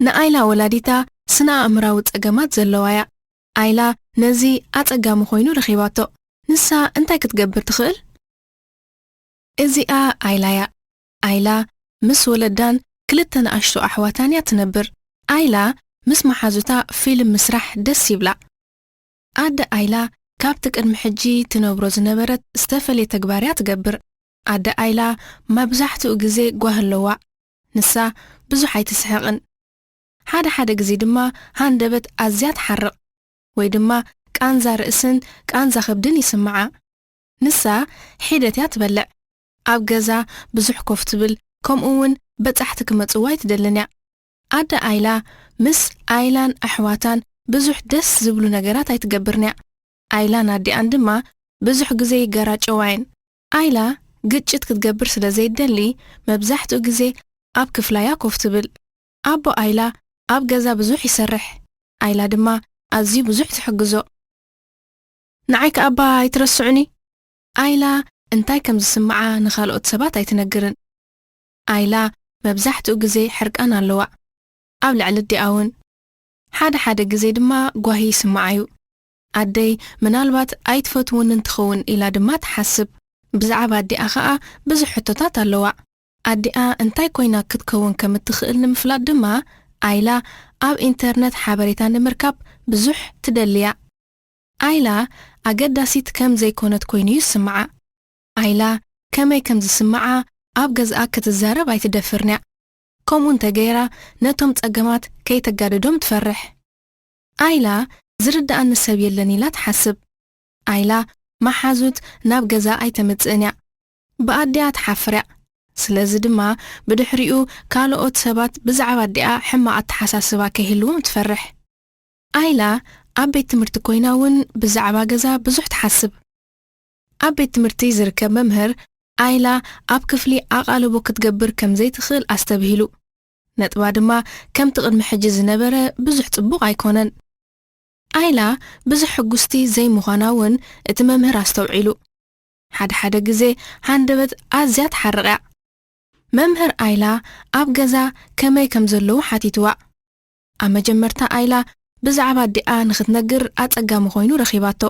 ንኣይላ ወላዲታ ስነ ኣእምራዊ ጸገማት ዘለዋ እያ። ኣይላ ነዚ ኣጸጋሚ ኮይኑ ረኺባቶ። ንሳ እንታይ ክትገብር ትኽእል? እዚኣ ኣይላ እያ። ኣይላ ምስ ወለዳን ክልተ ንኣሽቱ ኣሕዋታን እያ ትነብር። ኣይላ ምስ መሓዙታ ፊልም ምስራሕ ደስ ይብላ። ኣደ ኣይላ ካብቲ ቅድሚ ሕጂ ትነብሮ ዝነበረት ዝተፈልየ ተግባር እያ ትገብር። ኣደ ኣይላ መብዛሕትኡ ግዜ ጓሂ ኣለዋ። ንሳ ብዙሕ ኣይትስሕቕን። ሓደ ሓደ ግዜ ድማ ሃንደበት ኣዝያ ትሓርቕ፣ ወይ ድማ ቃንዛ ርእስን ቃንዛ ከብድን ይስምዓ። ንሳ ሒደት እያ ትበልዕ። ኣብ ገዛ ብዙሕ ኮፍ ትብል፣ ከምኡ እውን በጻሕቲ ክመጽዋ ኣይትደልን እያ። ኣደ ኣይላ ምስ ኣይላን ኣሕዋታን ብዙሕ ደስ ዝብሉ ነገራት ኣይትገብርን እያ። ኣይላን ኣዲኣን ድማ ብዙሕ ግዜ ይገራጨዋ እየን። ኣይላ ግጭት ክትገብር ስለ ዘይደሊ፣ መብዛሕትኡ ግዜ ኣብ ክፍላ እያ ኮፍ ትብል። ኣቦ ኣይላ ኣብ ገዛ ብዙሕ ይሰርሕ፣ ኣይላ ድማ ኣዝዩ ብዙሕ ትሕግዞ። ንዓይ ከኣ እባ ኣይትረስዑኒ። ኣይላ እንታይ ከም ዝስምዓ ንኻልኦት ሰባት ኣይትነግርን። ኣይላ መብዛሕትኡ ግዜ ሕርቃን ኣለዋ፣ ኣብ ልዕሊ ኣዲኣ እውን። ሓደ ሓደ ግዜ ድማ ጓሂ ይስምዓ እዩ። ኣደይ ምናልባት ኣይትፈትውንን ትኸውን ኢላ ድማ ትሓስብ። ብዛዕባ ኣዲኣ ኸኣ ብዙሕ ሕቶታት ኣለዋ። ኣዲኣ እንታይ ኮይና ክትከውን ከም እትኽእል ንምፍላጥ ድማ ኣይላ ኣብ ኢንተርነት ሓበሬታ ንምርካብ ብዙሕ ትደሊ እያ። ኣይላ ኣገዳሲት ከም ዘይኮነት ኮይኑ እዩ ዝስምዓ። ኣይላ ከመይ ከም ዝስምዓ ኣብ ገዝኣ ክትዛረብ ኣይትደፍርን እያ። ከምኡ እንተ ገይራ ነቶም ጸገማት ከይተጋድዶም ትፈርሕ። ኣይላ ዝርድኣኒ ሰብ የለን ኢላ ትሓስብ። ኣይላ መሓዙት ናብ ገዛ ኣይተምጽእን እያ። ብኣዲኣ ትሓፍር እያ። ስለዚ ድማ ብድሕሪኡ ካልኦት ሰባት ብዛዕባ ኣዲኣ ሕማቕ ኣተሓሳስባ ከይህልዎም ትፈርሕ። ኣይላ ኣብ ቤት ትምህርቲ ኮይና እውን ብዛዕባ ገዛ ብዙሕ ትሓስብ። ኣብ ቤት ትምህርቲ ዝርከብ መምህር ኣይላ ኣብ ክፍሊ ኣቓልቦ ክትገብር ከም ዘይትኽእል ኣስተብሂሉ። ነጥባ ድማ ከምቲ ቅድሚ ሕጂ ዝነበረ ብዙሕ ጽቡቕ ኣይኮነን። ኣይላ ብዙሕ ሕጉስቲ ዘይምዃና እውን እቲ መምህር ኣስተውዒሉ። ሓደ ሓደ ግዜ ሃንደበት ኣዝያ ትሓርቕ እያ። መምህር ኣይላ ኣብ ገዛ ከመይ ከም ዘለዉ ሓቲትዋ። ኣብ መጀመርታ ኣይላ ብዛዕባ ኣዲኣ ንኽትነግር ኣጸጋሚ ኮይኑ ረኺባቶ።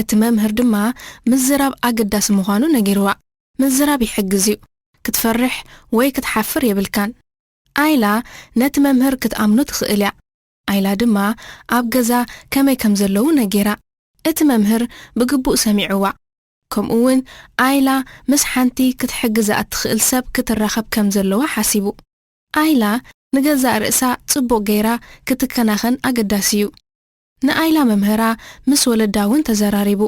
እቲ መምህር ድማ ምዝራብ ኣገዳሲ ምዃኑ ነጊርዋ። ምዝራብ ይሕግዝ እዩ። ክትፈርሕ ወይ ክትሓፍር የብልካን። ኣይላ ነቲ መምህር ክትኣምኖ ትኽእል እያ። ኣይላ ድማ ኣብ ገዛ ከመይ ከም ዘለዉ ነጊራ። እቲ መምህር ብግቡእ ሰሚዕዋ። ከምኡ እውን ኣይላ ምስ ሓንቲ ክትሕግዛ እትኽእል ሰብ ክትራኸብ ከም ዘለዋ ሓሲቡ። ኣይላ ንገዛእ ርእሳ ጽቡቕ ገይራ ክትከናኸን ኣገዳሲ እዩ። ንኣይላ መምህራ ምስ ወለዳ እውን ተዘራሪቡ።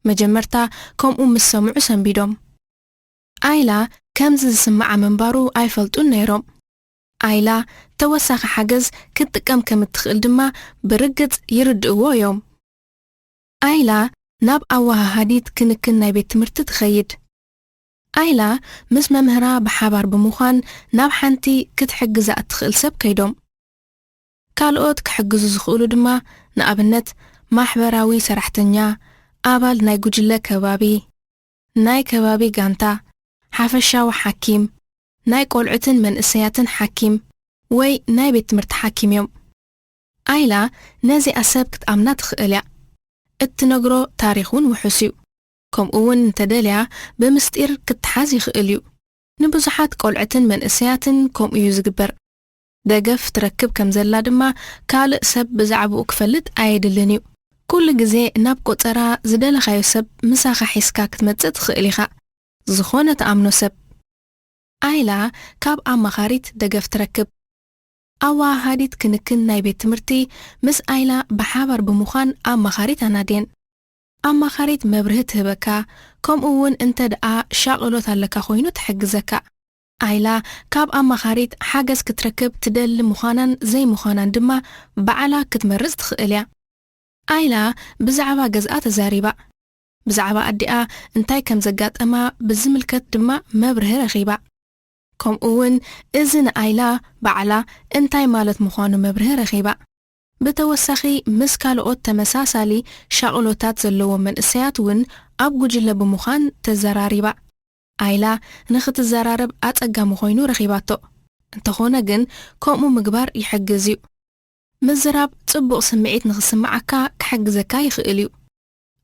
መጀመርታ ከምኡ ምስ ሰምዑ ሰንቢዶም። ኣይላ ከምዚ ዝስምዓ ምንባሩ ኣይፈልጡን ነይሮም። ኣይላ ተወሳኺ ሓገዝ ክትጥቀም ከም እትኽእል ድማ ብርግጽ ይርድእዎ እዮም። ኣይላ ናብ ኣወሃሃዲት ክንክን ናይ ቤት ትምህርቲ ትኸይድ። ኣይላ ምስ መምህራ ብሓባር ብምዃን ናብ ሓንቲ ክትሕግዛ እትኽእል ሰብ ከይዶም። ካልኦት ክሕግዙ ዝኽእሉ ድማ ንኣብነት ማሕበራዊ ሰራሕተኛ፣ ኣባል ናይ ጉጅለ ከባቢ፣ ናይ ከባቢ ጋንታ፣ ሓፈሻዊ ሓኪም፣ ናይ ቆልዑትን መንእሰያትን ሓኪም ወይ ናይ ቤት ትምህርቲ ሓኪም እዮም። ኣይላ ነዚኣ ሰብ ክትኣምና ትኽእል እያ። እትነግሮ ታሪኽ እውን ውሑስ እዩ። ከምኡ እውን እንተደልያ ብምስጢር ክትሓዝ ይኽእል እዩ። ንብዙሓት ቆልዑትን መንእሰያትን ከምኡ እዩ ዝግበር። ደገፍ ትረክብ ከም ዘላ ድማ ካልእ ሰብ ብዛዕባኡ ክፈልጥ ኣየድልን እዩ። ኩሉ ግዜ ናብ ቆጸራ ዝደለኻዮ ሰብ ምሳኻ ሒዝካ ክትመጽእ ትኽእል ኢኻ። ዝኾነ ትኣምኖ ሰብ። ኣይላ ካብ ኣማኻሪት ደገፍ ትረክብ። ኣወሃሃዲት ክንክን ናይ ቤት ትምህርቲ ምስ ኣይላ ብሓባር ብምዃን ኣማኻሪት ኣናድየን። ኣማኻሪት መብርሂ ትህበካ፣ ከምኡ እውን እንተ ደኣ ሻቕሎት ኣለካ ኮይኑ ትሕግዘካ። ኣይላ ካብ ኣማኻሪት ሓገዝ ክትረክብ ትደሊ ምዃናን ዘይምዃናን ድማ ባዕላ ክትመርጽ ትኽእል እያ። ኣይላ ብዛዕባ ገዝኣ ተዛሪባ። ብዛዕባ ኣዲኣ እንታይ ከም ዘጋጠማ ብዝምልከት ድማ መብርሂ ረኺባ። ከምኡ እውን እዚ ንኣይላ ባዕላ እንታይ ማለት ምዃኑ መብርሂ ረኺባ። ብተወሳኺ ምስ ካልኦት ተመሳሳሊ ሻቕሎታት ዘለዎም መንእሰያት እውን ኣብ ጉጅለ ብምዃን ተዘራሪባ። ኣይላ ንኽትዘራረብ ኣጸጋሚ ኮይኑ ረኺባቶ። እንተኾነ ግን፣ ከምኡ ምግባር ይሕግዝ እዩ። ምዝራብ ጽቡቕ ስምዒት ንኽስምዓካ ክሕግዘካ ይኽእል እዩ።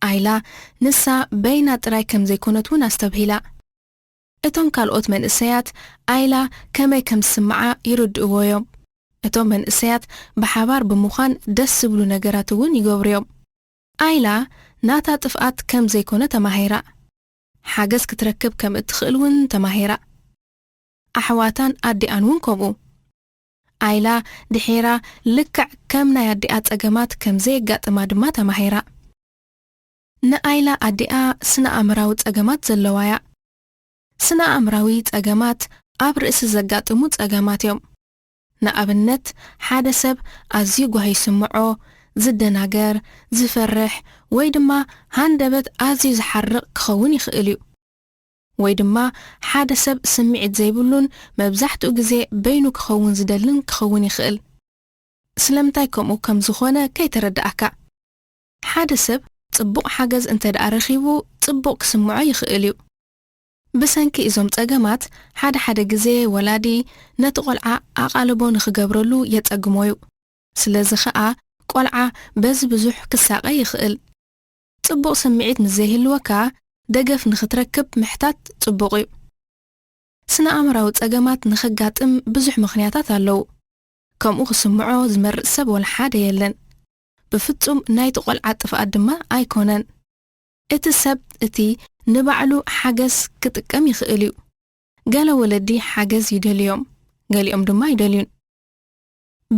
ኣይላ፣ ንሳ በይና ጥራይ ከም ዘይኮነት እውን ኣስተብሂላ። እቶም ካልኦት መንእሰያት ኣይላ ከመይ ከም ዝስምዓ ይርድእዎ እዮም። እቶም መንእሰያት ብሓባር ብምዃን ደስ ዝብሉ ነገራት እውን ይገብሩ እዮም። ኣይላ ናታ ጥፍኣት ከም ዘይኮነ ተማሂራ። ሓገዝ ክትረክብ ከም እትኽእል እውን ተማሂራ። ኣሕዋታን ኣዲኣን እውን ከምኡ። ኣይላ ድሒራ ልክዕ ከም ናይ ኣዲኣ ጸገማት ከም ዘየጋጥማ ድማ ተማሂራ። ንኣይላ ኣዲኣ ስነ ኣእምራዊ ጸገማት ዘለዋ እያ። ስነ ኣእምራዊ ጸገማት ኣብ ርእሲ ዘጋጥሙ ጸገማት እዮም። ንኣብነት፣ ሓደ ሰብ ኣዝዩ ጓሂ ይስምዖ፣ ዝደናገር፣ ዝፈርሕ፣ ወይ ድማ ሃንደበት ኣዝዩ ዝሓርቕ ክኸውን ይኽእል እዩ። ወይ ድማ ሓደ ሰብ ስምዒት ዘይብሉን መብዛሕትኡ ግዜ በይኑ ክኸውን ዝደልን ክኸውን ይኽእል። ስለምንታይ ከምኡ ከም ዝኾነ ከይተረድኣካ። ሓደ ሰብ ጽቡቕ ሓገዝ እንተ ደኣ ረኺቡ፣ ጽቡቕ ክስምዖ ይኽእል እዩ። ብሰንኪ እዞም ጸገማት፣ ሓደ ሓደ ግዜ ወላዲ ነቲ ቈልዓ ኣቓልቦ ንኽገብረሉ የጸግሞ እዩ። ስለዚ ኸኣ፣ ቈልዓ በዚ ብዙሕ ክሳቐ ይኽእል። ጽቡቕ ስምዒት ምስ ዘይህልወካ፣ ደገፍ ንኽትረክብ ምሕታት ጽቡቕ እዩ። ስነ ኣእምራዊ ጸገማት ንኸጋጥም ብዙሕ ምኽንያታት ኣለዉ። ከምኡ ክስምዖ ዝመርጽ ሰብ ወላ ሓደ የለን። ብፍጹም ናይቲ ቈልዓ ጥፍኣት ድማ ኣይኮነን። እቲ ሰብ እቲ ንባዕሉ ሓገዝ ክጥቀም ይኽእል እዩ። ገለ ወለዲ ሓገዝ ይደልዮም፣ ገሊኦም ድማ ኣይደልዩን።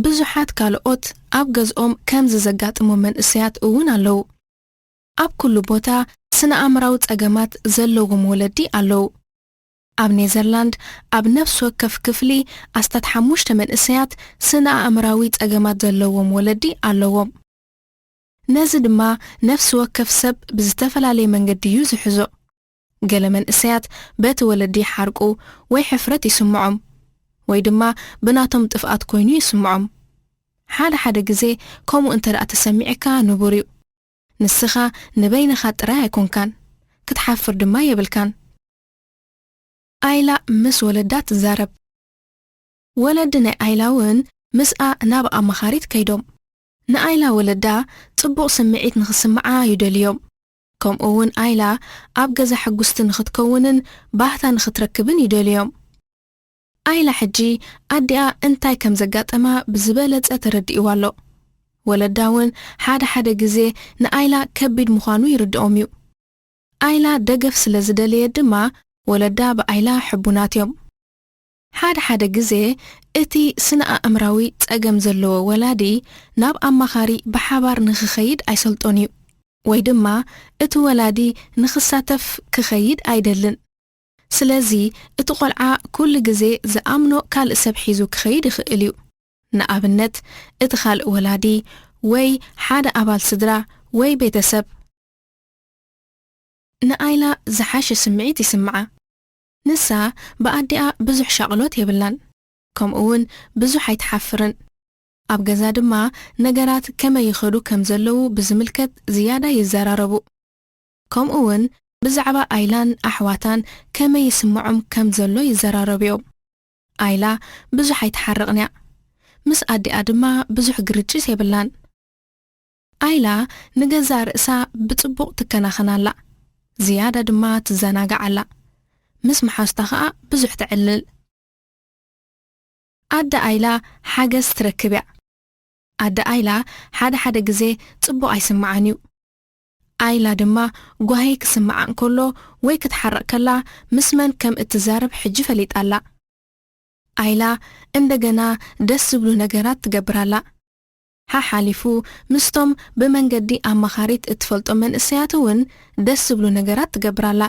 ብዙሓት ካልኦት ኣብ ገዝኦም ከምዚ ዘጋጥሞም መንእሰያት እውን ኣለዉ። ኣብ ኩሉ ቦታ ስነ ኣእምራዊ ጸገማት ዘለዎም ወለዲ ኣለዉ። ኣብ ኔዘርላንድ ኣብ ነፍሲ ወከፍ ክፍሊ ኣስታት ሓሙሽተ መንእሰያት ስነ ኣእምራዊ ጸገማት ዘለዎም ወለዲ ኣለዎም። ነዚ ድማ ነፍሲ ወከፍ ሰብ ብዝተፈላለየ መንገዲ እዩ ዝሕዞ። ገለ መንእሰያት በቲ ወለዲ ይሓርቁ ወይ ሕፍረት ይስምዖም፣ ወይ ድማ ብናቶም ጥፍኣት ኮይኑ ይስምዖም። ሓደ ሓደ ግዜ ከምኡ እንተ ደኣ ተሰሚዕካ ንቡር እዩ። ንስኻ ንበይንኻ ጥራይ ኣይኮንካን፣ ክትሓፍር ድማ የብልካን። ኣይላ ምስ ወለዳ ትዛረብ። ወለዲ ናይ ኣይላ እውን ምስኣ ናብ ኣማኻሪት ከይዶም። ንኣይላ ወለዳ ጽቡቕ ስምዒት ንኽስምዓ ይደልዮም። ከምኡ እውን ኣይላ ኣብ ገዛ ሕጉስቲ ንኽትከውንን ባህታ ንኽትረክብን ይደልዮም። ኣይላ ሕጂ ኣዲኣ እንታይ ከም ዘጋጠማ ብዝበለጸ ተረዲእዋ ኣሎ። ወለዳ እውን ሓደ ሓደ ግዜ ንኣይላ ከቢድ ምዃኑ ይርድኦም እዩ። ኣይላ ደገፍ ስለ ዝደለየት ድማ ወለዳ ብኣይላ ሕቡናት እዮም። ሓደ ሓደ ግዜ እቲ ስነ ኣእምራዊ ጸገም ዘለዎ ወላዲ ናብ ኣማኻሪ ብሓባር ንኽኸይድ ኣይሰልጦን እዩ፣ ወይ ድማ እቲ ወላዲ ንኽሳተፍ ክኸይድ ኣይደልን። ስለዚ እቲ ቈልዓ ኩሉ ግዜ ዝኣምኖ ካልእ ሰብ ሒዙ ክኸይድ ይኽእል እዩ። ንኣብነት፣ እቲ ካልእ ወላዲ ወይ ሓደ ኣባል ስድራ ወይ ቤተሰብ። ንኣይላ ዝሓሸ ስምዒት ይስምዓ። ንሳ ብኣዲኣ ብዙሕ ሻቕሎት የብላን። ከምኡ እውን ብዙሕ ኣይትሓፍርን። ኣብ ገዛ ድማ ነገራት ከመይ ይኸዱ ከም ዘለዉ ብዝምልከት ዝያዳ ይዘራረቡ። ከምኡ እውን ብዛዕባ ኣይላን ኣሕዋታን ከመይ ይስምዖም ከም ዘሎ ይዘራረቡ እዮም። ኣይላ ብዙሕ ኣይትሓርቕን እያ። ምስ ኣዲኣ ድማ ብዙሕ ግርጭት የብላን። ኣይላ ንገዛእ ርእሳ ብጽቡቕ ትከናኸን ኣላ። ዝያዳ ድማ ትዘናጋዕ ኣላ። ምስ መሓዙታ ኸኣ ብዙሕ ተዕልል። ኣደ ኣይላ ሓገዝ ትረክብ እያ። ኣደ ኣይላ ሓደ ሓደ ግዜ ጽቡቕ ኣይስምዓን እዩ። ኣይላ ድማ ጓሂ ክስምዓ እንከሎ ወይ ክትሓርቕ ከላ ምስ መን ከም እትዛረብ ሕጂ ፈሊጣ ኣላ። ኣይላ እንደገና ደስ ዝብሉ ነገራት ትገብር ኣላ። ሓሓሊፉ ምስቶም ብመንገዲ ኣማኻሪት እትፈልጦም መንእሰያት እውን ደስ ዝብሉ ነገራት ትገብር ኣላ።